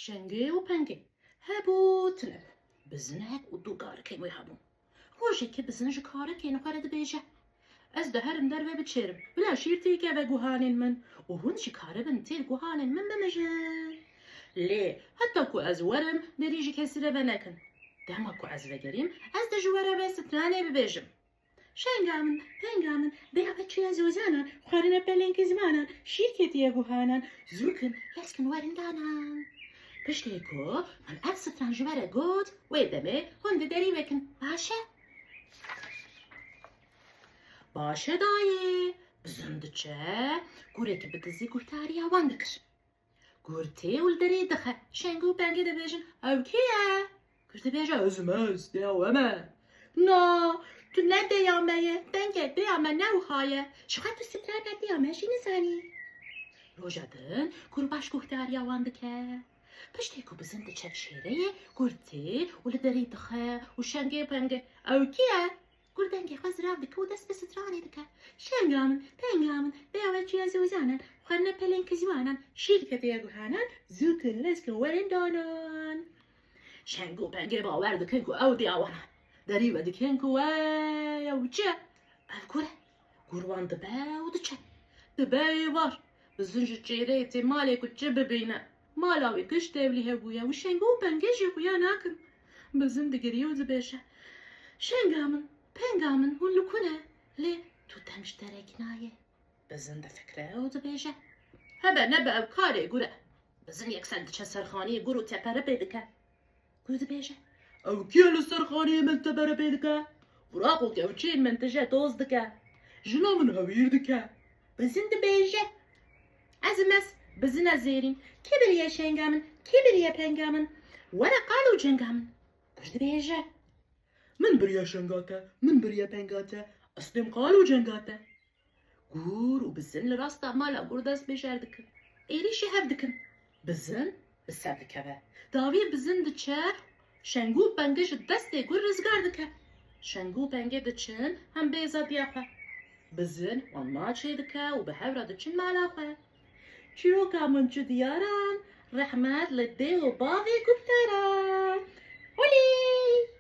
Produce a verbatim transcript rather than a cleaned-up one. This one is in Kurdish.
Şengê û pengê hebû tune bû. Bizinek û du karikên wê hebûn. Rojekê bizin ji karikên xwe re dibêje, Ez diherim derve biçêrim. Bila şîr têkeve guhanên min û hûn jî karibin têr guhanên min bimijin. Lê heta ku ez werim, derî ji kesî re venekin. Dema ku ez vegerîm, ez dê ji we re vê stranê bibêjim. Şenga min, penga min, bêya ve çûye zozanan, xwarine pelên ki zimanan, şîr ketiye guhanan, zû kin, lez kin werin danan. Piştê ku min ev stran ji we re got, wê demê hûn di derî vekin. Baş e? Baş e dayê. Bizin diçe, gurek bi dizî guhdariya wan dikir. Gur tê û li derê dixe. Şengê û pengê dibêjin, Ew kê ye? Gur dibêje, Ez me, ez, dêya we me. Na, tu ne dêya me ye, pengê, dêya me ne wiha ye. Ji xwe tu strana dêya me jî nizanî. Roja din gur baş guhdariya wan dike. Piştê ku bizin diçe çêreyê, gur tê û li derê dixe û şengê pengê, Ew kê ye? Gur dengê xwe zirav dike û dest bi stranê dike. Şenga min, penga min, bêya we çûye zozanan, xwarine pelên ki ziwanan, şîr ketiye guhanan, zû kin, lez kin, werin danan. Şeng û pengê bawer dikin ku ew dêya wan e. Derî vedikin ku, Wey, ew çi ye? Ev gur e. Gur wan dibe û diçe. Dibe êvar. Bizin ji çêreyê tê malê ku çi bibîne. Mala wê giş tevlî hebûye û şeng û pengê jî xuya nakin. Bizin digirî û dibêje, Şenga min, penga min, hûn li ku ne? Lê tu deng ji te re nayê. Bizin difikire û dibêje, Hebe nebe ew karê gur e. Bizin yekser diçe ser xaniyê gur û teperipê dike. Gur dibêje, Ew kî ye li ser xaniyê min teperipê dike? Firaq û kewçiyên min tije toz dike. Jina min hewîr dike. Bizin dibêje, Ez im ez, bizin ez zêrîm. Kê biriye şenga min? Kê biriye penga min? Were qal û cenga min. Gur dibêje, Min biriye şenga te, min biriye penga te. Ez têm qal û cenga te. Gur û bizin li rasta mala gur dest bêjer dikin. Êrîşî hev dikin. Bizin bi ser dikeve. Dawiyê bizin diçe, şeng û pengê ji destê gur rizgar dike. Şeng û pengê diçin hem bêza diya xwe. Bizin wan maçê dike û bi hev re diçin mala xwe. Çîroka min çû diyaran, rehmet li dê û bavê guhdaran. Olê!